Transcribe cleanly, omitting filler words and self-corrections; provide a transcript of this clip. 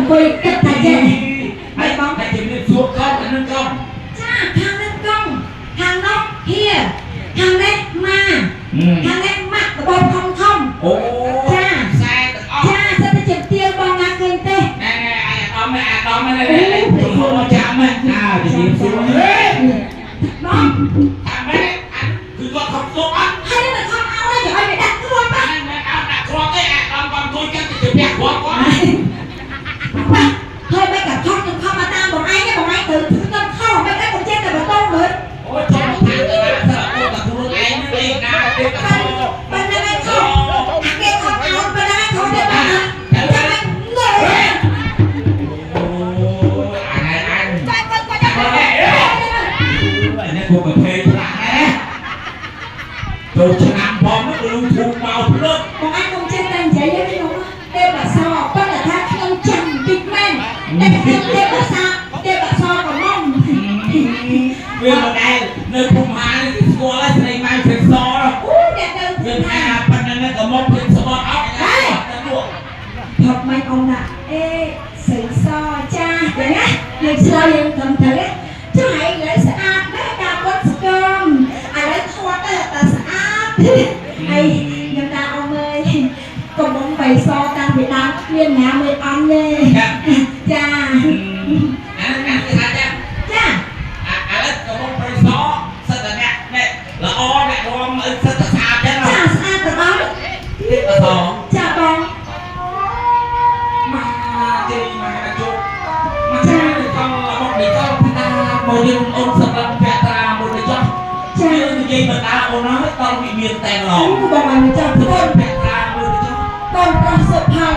អង្គុយគិតថាចេះ ហើយបងតែជំរាបសួរកូនអានឹងកូន ចាខាងនឹងកង់ខាងនោះហៀខាងនេះម៉ាខាងនេះម៉ាក់បបធំធំ អូខ្សែទាំងអស់ ចាសិតតែជាទៀវបងណាឃើញទេ ណែណែអាយដំអាដំណែណែជំនួសចាំណាអើជំរាបសួរហេ បង អាម៉ែអាគឺគាត់ខំសុកអត់ ហើយនឹងខំអោយឲ្យវាដាក់គ្រាប់ អាមិនអត់ដាក់គ្រាប់ទេអាដំគាត់អង្គុយចឹងទៅជាផ្ទះគ្រាប់គាត់ បាទហើយមិនក៏ខំនឹងខំមកតាមបងឯងបងឯងទៅខ្ញុំខំមិនដែរកុំចេះតែបន្តមើល អូចង់ថាទៅណាសិអូតែខ្លួនឯងនេះណាទេតែ ប៉ុណ្ណឹងឯងខំអាគេខំអោប៉ុណ្ណឹងឯងខំទេបាទចាំឯងងើ អូអាណែអញ ចាគាត់គាត់ចាំ អានេះគូប្រភេទខ្លះណាចូលឆ្នាំផងនោះលូធូមកភ្លឹក បងឯងកុំចេះតែនិយាយទេខ្ញុំទេបាសប៉ុន្តែថាខ្ញុំចាំតិចមែនតែខ្ញុំទេបាសាទេបាសក៏មុំ វាមិនដែលនៅភូមិហានេះស្គាល់ហើយស្រីម៉ែស្រីសនោះ អូអ្នកទៅ វាថាប៉ុណ្ណឹងក៏មកភ្លេចស្បត់អត់ទៅលក់ ផប់មិនអ៊ំណាអេស្រីសចាយ៉ាងណាយើងឆ្លើយយើងត្រឹមត្រូវចុះឯងឥឡូវស្អាតណាស់ការពុតស្គមឥឡូវធាត់ទៅតែស្អាតហើយខ្ញុំតាអ៊ំអើយកុំបងបីសតាំងពីដើមគ្មានណាមួយអន់ទេចា អានេះគេថាចឹង ចា អាឥឡូវក៏មកប្រសសិតតែអ្នកអ្នកល្អអ្នករំអីសិតតែស្អាតចឹង ចាស្អាតទាំងអស់ នេះអស ចាបង មកជ័យមកជុំមកចាកង់មកនេះកង់ថាមកយើងអូនសម្រាប់ភក្ត្រាមួយទៅចោះ ចា យើងនិយាយបណ្ដាអូនហើយដល់វិមានតែងឡង អូបងឲ្យមកចាំ ធ្វើ កូន ភក្ត្រាមួយទៅចោះ កូនប្រុសសុផល